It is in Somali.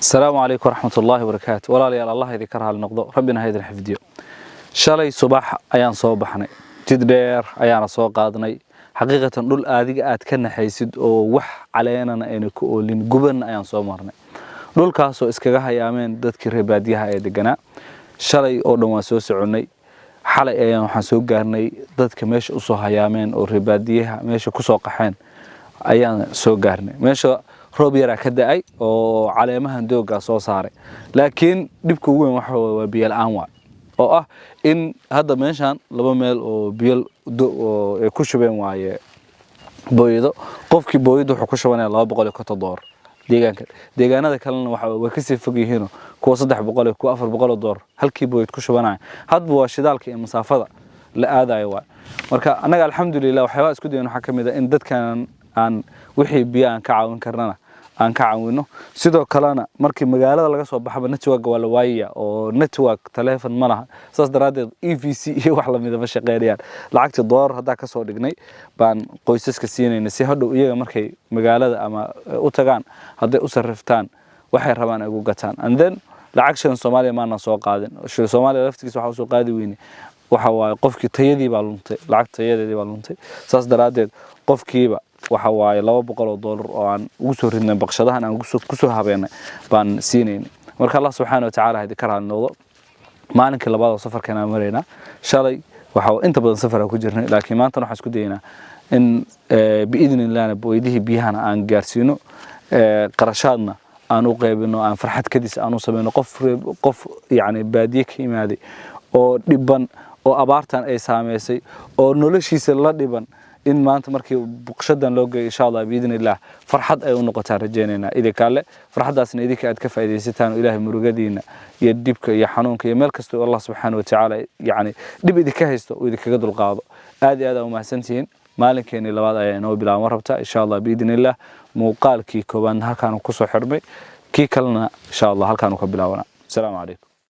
Asalaamu calaykum waraxmat ullaahi wabarakaatu. Walaalayaal, Allah idinka raali noqdo, Rabbina ha idin xifdiyo. Shalay subax ayaan soo baxnay, jid dheer ayaana soo qaadnay. Xaqiiqatan dhul aadiga aad ka naxaysid oo wax caleenana ayna ku oolin, gubanna ayaan soo marnay, dhulkaasoo iskaga hayaameen dadkii reer baadiyaha ee deganaa. Shalay oo dhan waan soo soconnay. Xalay ayaan waxaan soo gaarnay dadka meesha usoo hayaameen oo reer baadiyaha meesha kusoo qaxeen ayaan soo gaarnay. Meesha roob yaraa ka da'ay oo caleemahan dooggaa soo saaray, laakiin dhibka ugu weyn waxa waa biyo la'aan waay, oo ah in hadda meeshan laba meel oo biyo oo ay ku shubeen waaye booyado. Qofkii booyada wuxuu ku shubanaya $250 deegaanka. Deegaanada kalena waxa way kasii fog yihiin, kuwa 300 iyo kuwa $400 halkii booyad ku shubanaya. Hadba waa shidaalka iyo masaafada la aadayo waay. Marka annaga, alxamdulilah, waxyaabaha isku dayan waxaa ka mid ah in dadkan aan wixii biyo aan ka caawin karnana aan ka caawino. Sidoo kalena markii magaalada laga soo baxaba network waa la waayaya, oo network taleefon ma laha. Saas daraaddeed EVC iyo wax lamida ma shaqeynayaan. Lacagta doolar haddaa kasoo dhignay baan qoysaska siinayna, si hadhow iyaga markay magaalada ama u tagaan, hadday u sarriftaan, waxay rabaan ay ugu gataan. And then lacag shilin Soomaaliya maana soo qaadin. Shilin Soomaaliya laftigiisa waxa usoo qaadi weyne waxa waaye qofkii tayadii baa luntay, lacag tayadeedii baa luntay. Saas daraaddeed qofkiiba waxa waaye $200 oo aan ugu soo ridnay baqshadahan aan kusoo habeenay baan siinaynay. Marka Allah subxaana watacaala ha idinka raali noqdo. Maalinkii labaad oo safarkan aan maraynaa. Shalay waxa inta badan safar ku jirnay, laakiin maantana waxaan isku dayaynaa in biidni illahna booydihii biyahana aan gaarsiino, qarashaadna aan u qaybino, aan farxad kadis aan u samayno. Qof yacni baadiye ka yimaaday oo dhiban oo abaartan ay saameysay oo noloshiisa la dhiban, in maanta markii buqshadan loo geeyo, insha Allah biidni illah, farxad ay u noqotaan rajaynaynaa. Idinka alle farxaddaasna idinka aad ka faa'iidaysataan oo Ilaahay murugadiina iyo dhibka iyo xanuunka iyo meel kasta oo Allah subxaana watacaala yacni dhib idinka haysto uu idinkaga dulqaado. Aad iyo aad aa umahadsantihiin. Maalinkeenii labaad ayaa inoo bilaaban rabtaa, insha Allah biidni illah. Muuqaalkii koowaadna halkaanu kusoo xidhmay, kii kalena insha Allah halkaanu ka bilaabanaa. Asalaamu calaykum.